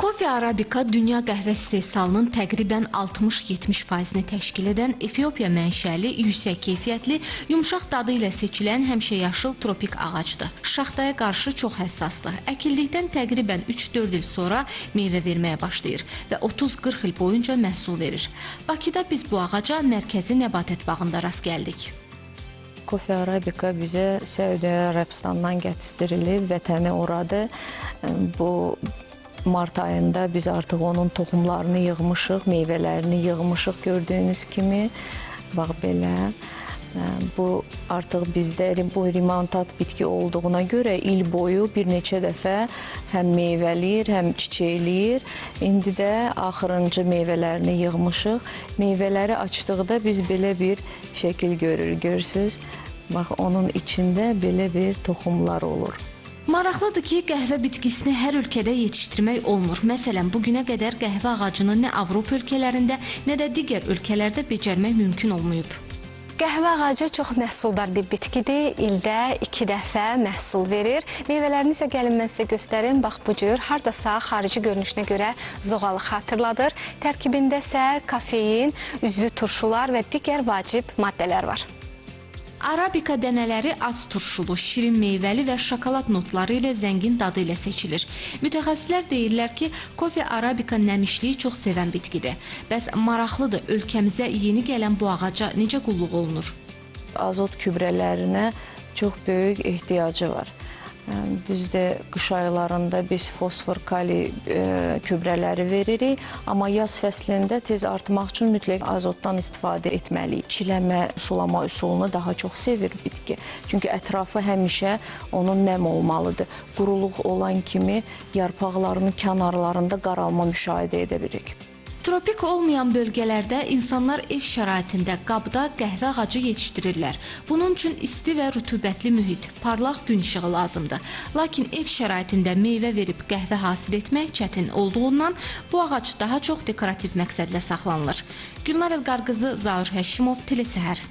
Kofe arabika dünya qəhvə istehsalının təqribən 60-70%-ni təşkil edən Efiopiya mənşəli, yüksək keyfiyyətli, yumşaq dadı ilə seçilən həmişəyaşıl tropik ağacdır. Şaxtaya qarşı çox həssasdır. Əkildikdən təqribən 3-4 il sonra meyvə verməyə başlayır və 30-40 il boyunca məhsul verir. Bakıda biz bu ağaca Mərkəzi Nəbatət Bağında rast gəldik. Kofe arabika bizə Səudiyyə Ərəbistandan gətirtilib, vətəni oradır. Bu mart ayında biz artıq onun toxumlarını yığmışıq, meyvələrini yığmışıq gördüyünüz kimi. Bax belə. Bu artıq bizdə bu remontat bitki olduğuna görə il boyu bir neçə dəfə həm meyvələyir, həm çiçəkləyir. İndi də axırıncı meyvələrini yığmışıq. Meyvələri açdıqda biz belə bir şəkil görürük, görürsünüz. Bax, onun içində belə bir toxumlar olur. Maraqlıdır ki, qəhvə bitkisini hər ölkədə yetişdirmək olmur. Məsələn, bugünə qədər qəhvə ağacını nə Avropa ölkələrində, nə də digər ölkələrdə becərmək mümkün olmayıb. Qəhvə ağacı çox məhsuldar bir bitkidir. İldə 2 dəfə məhsul verir. Meyvələrini isə gəlin mən sizə göstərim. Bax bu cür hardasa xarici görünüşünə görə zoğalı xatırladır. Tərkibində isə kofein, üzvü turşular və digər vacib maddələr var. Arabika dənələri az turşulu, şirin meyvəli və şokolad notları ilə zəngin dadı ilə seçilir. Mütəxəssislər deyirlər ki, kofe arabika nəmişliyi çox sevən bitkidir. Bəs maraqlıdır, ölkəmizə yeni gələn bu ağaca necə qulluq olunur? Azot gübrələrinə çox böyük ehtiyacı var. Düzdür, qış aylarında biz fosfor, kali gübrələri veririk, amma yaz fəslində tez artmaq üçün mütləq azotdan istifadə etməliyik. Çiləmə, sulama üsulunu daha çox sevir bitki. Çünki ətrafı həmişə onun nəm olmalıdır. Quruluq olan kimi yarpaqlarının kənarlarında qaralma müşahidə edə bilirik. Tropik olmayan bölgələrdə insanlar ev şəraitində qabda qəhvə ağacı yetişdirirlər. Bunun üçün isti və rütubətli mühit, parlaq gün işığı lazımdır. Lakin ev şəraitində meyvə verib qəhvə hasil etmək çətin olduğundan bu ağac daha çox dekorativ məqsədlə saxlanılır. Gülnar Elqarqızı, Zaur Həşimov, Telesəhər.